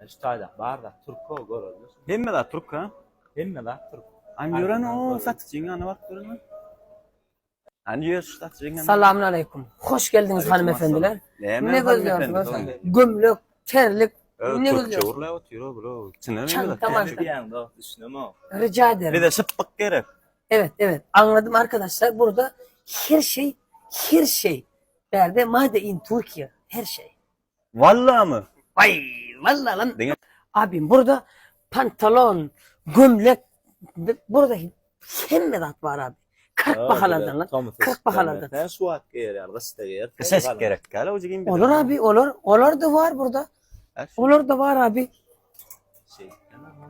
Şu taýda bar zat türk o görelde. Hemme zat türk ha? Hemme zat türk. An ýören o satyjyň ýanyna baryp görün. An ýör şu satyjyň ýanyna. Salamün aleýkum. Hoş geldiňiz hanımefendiler. Näme Ne gözleýärsiňiz? Gömlek, terlik, ne Türkçe gözleýärsiňiz? gürläp otyr o bro. Çyndan Çanta hemme zat. manta. Diýýäň dost düşünemok. Rica ederim. Bize şypbyk gerek. Evet, evet. Anladım arkadaşlar. Burada her şey, her şey. Bärde made in Türkiye. Her şey. Wallamy? Vay, vallahi lan. Diňe- Abim burada pantolon, gömlek, burada hemme zat bar abi. 40 bahalardan lan. 40 bahalardan. Sen şu wagt geýer ýaly, gyşda geýer. Gyş eşik gerek gel o jigim. Olur abi, olur. Olar da var burada. Olar da var abi. Şey.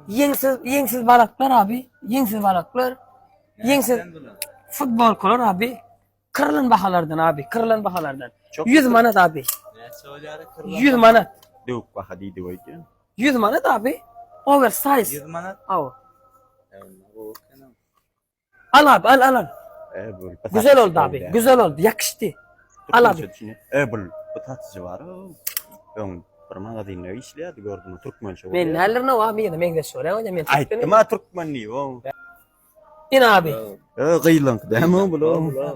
Ýeňsiz, ýeňsiz balaklar abi. Ýeňsiz balaklar. Ýeňsiz futbolkalar abi. Kyrlan bahalardan abi, kyrlan bahalardan. Çok 100 manat abi. Näçe bolýar kyrlan? 100 manat. Döwük baha diýdi goýdy. 100 manat abi. Oversize. 100 manat. Aw. Ýa, Al abi, al al al. E bu. Güzel oldu abi. Güzel oldu. Yakıştı. Al abi. E bu bu satyjy bar. Öň bir magazinde işleýärdi gördüm türkmençe. Men nälerine wa men meňzeş bolýan men. Aýtdym ha türkmen diýip. o. Ine abi. E gyýlanky dämi bu?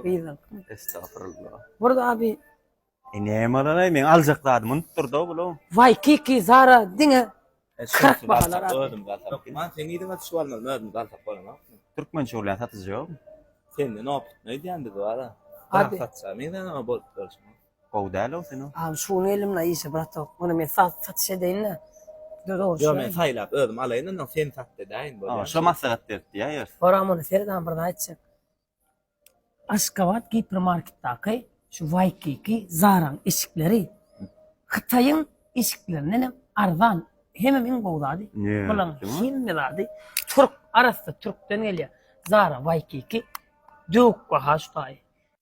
Gyzlar. Estağfurullah. Burada abi E näme alan men aljak zadymy unutdyrdy bu. Waikiki, Zara diňe 40 bahalar abi. Özüm galsak. Man sen ýediň atyş bolmaz, özüm galsak bolanok. Türkmençe gürleýän satyjy ýok. Senden opyt ne diýen biz bar. Abi. Abi. Satsa, men ama bolup dursun. Gowy däl o sen o. Abi şuny elimle işe bratok. Bunu men sat satyş edeýin-de. Dur Ýok, men saýlap özüm alaýyn, ondan sen sat edäýin Aa, bolýar. şo maslahat berdi ýa ýer. Oram ony Ferdan bir aýtjak. Aşgabat gipermarketdaky şu Waikiki, Zaraň eşikleri Hytaýyň eşiklerinden hem arzan. Hemem iň gowy zady. Ne? Bulaň hemme zady türk, arassa türkden gelýär. Zara, Waikiki döwük baha şu taýy.